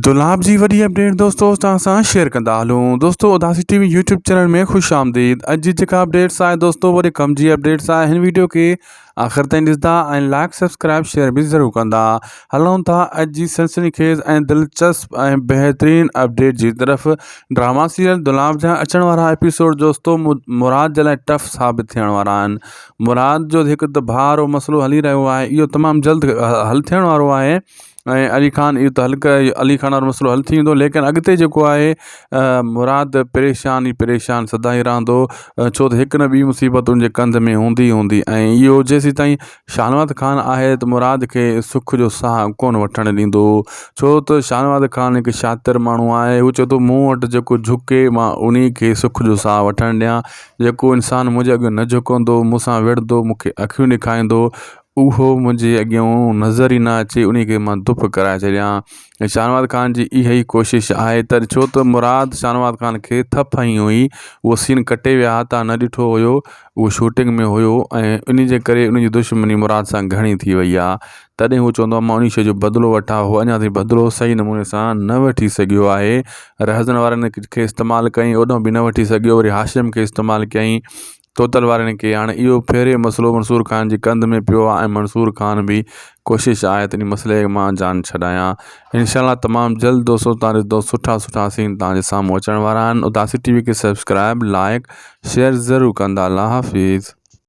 دولاب جي وڏي اپڊيٽ دوستو توهان سان شيئر ڪندا هلون دوستو Udasi T V YouTube channel ۾ خوش آمديد اڄ جي جيڪا اپڊيٽس آهي دوستو وڏي ڪم جي اپڊيٽس آهي هن ويڊيو کي آخر تائين ڏسندا ۽ لائڪ سبسڪرائب شيئر به ضرور ڪندا هلون ٿا اڄ جي سنسني خيز ۽ دلچسپ ۽ بهترين اپڊيٽ جي طرف ڊراما سيريل دولاب جا اچڻ وارا ايپيسوڊ دوستو مراد جي لاء ٽف ثابت ٿيڻ وارا آهن مراد جو هڪ ته ڀاء وارو مسئلو هلي رهيو آهي اهو تمام جلد حل ٿيڻ وارو آهي ۽ علي خان اهو ته حل ڪ علي خان وارو مسئلو حل ٿي ويندو ليڪن اڳتي جيڪو آهي مراد پريشان ئي پريشان سدائين رهندو ڇو ته هڪ نه ٻي مصيبت ان جي ڪنڌ ۾ هوندي هوندي ۽ اهو جيسين تائين شاهنواز خان آهي ته مراد کي سک جو ساهه ڪونه وٺڻ ڏيندو ڇو ته شاهنواز خان هڪ شاطر ماڻهو آهي هو چئي ٿو مون وٽ جيڪو جهڪي مان ان کي سک جو ساهه وٺڻ ڏيان جيڪو انسان منهنجي اڳيان نه جهڪندو مون سان وڙهندو مون کي اکيون ڏيکاريندو اهو منهنجي اڳيان نظر ئي نه اچي انهي کي مان دڦ ڪرائي ڇڏيان ۽ شاهنواز خان جي اها ئي ڪوشش آهي ته ڇو ته مراد شاهنواز خان کي ٿڦ هنئي هئي اهو سين ڪٽي ويا ها تان نه ڏٺو هيو اهو شوٽنگ ۾ هيو ۽ انهي جي ڪري ان جي دشمني مراد سان گهڻي ٿي وئي آهي تڏهن هو چوندو آهي مان انهي شي جو بدلو وٺان هو اڃا تائين بدلو صحيح نموني سان نه وٺي سگهيو آهي رهزن وارن کي استعمال ڪيائين اوڏانهن به نه وٺي سگهيو وري هاشم کي استعمال ڪيائين توتل وارن کي هاڻي اهو ڦيري مسئلو منصور خان جي ڪنڌ ۾ پيو آهي ۽ منصور خان به ڪوشش آهي ته ان مسئلي مان جان ڇڏايان انشاء الله تمام جلد دوستو تان ڏسندو سٺا سٺا سين تان جي سامهون اچڻ وارا آهن اداسي ٽي وي کي سبسڪرائب لائڪ شيئر ضرور ڪندا الله حافظ.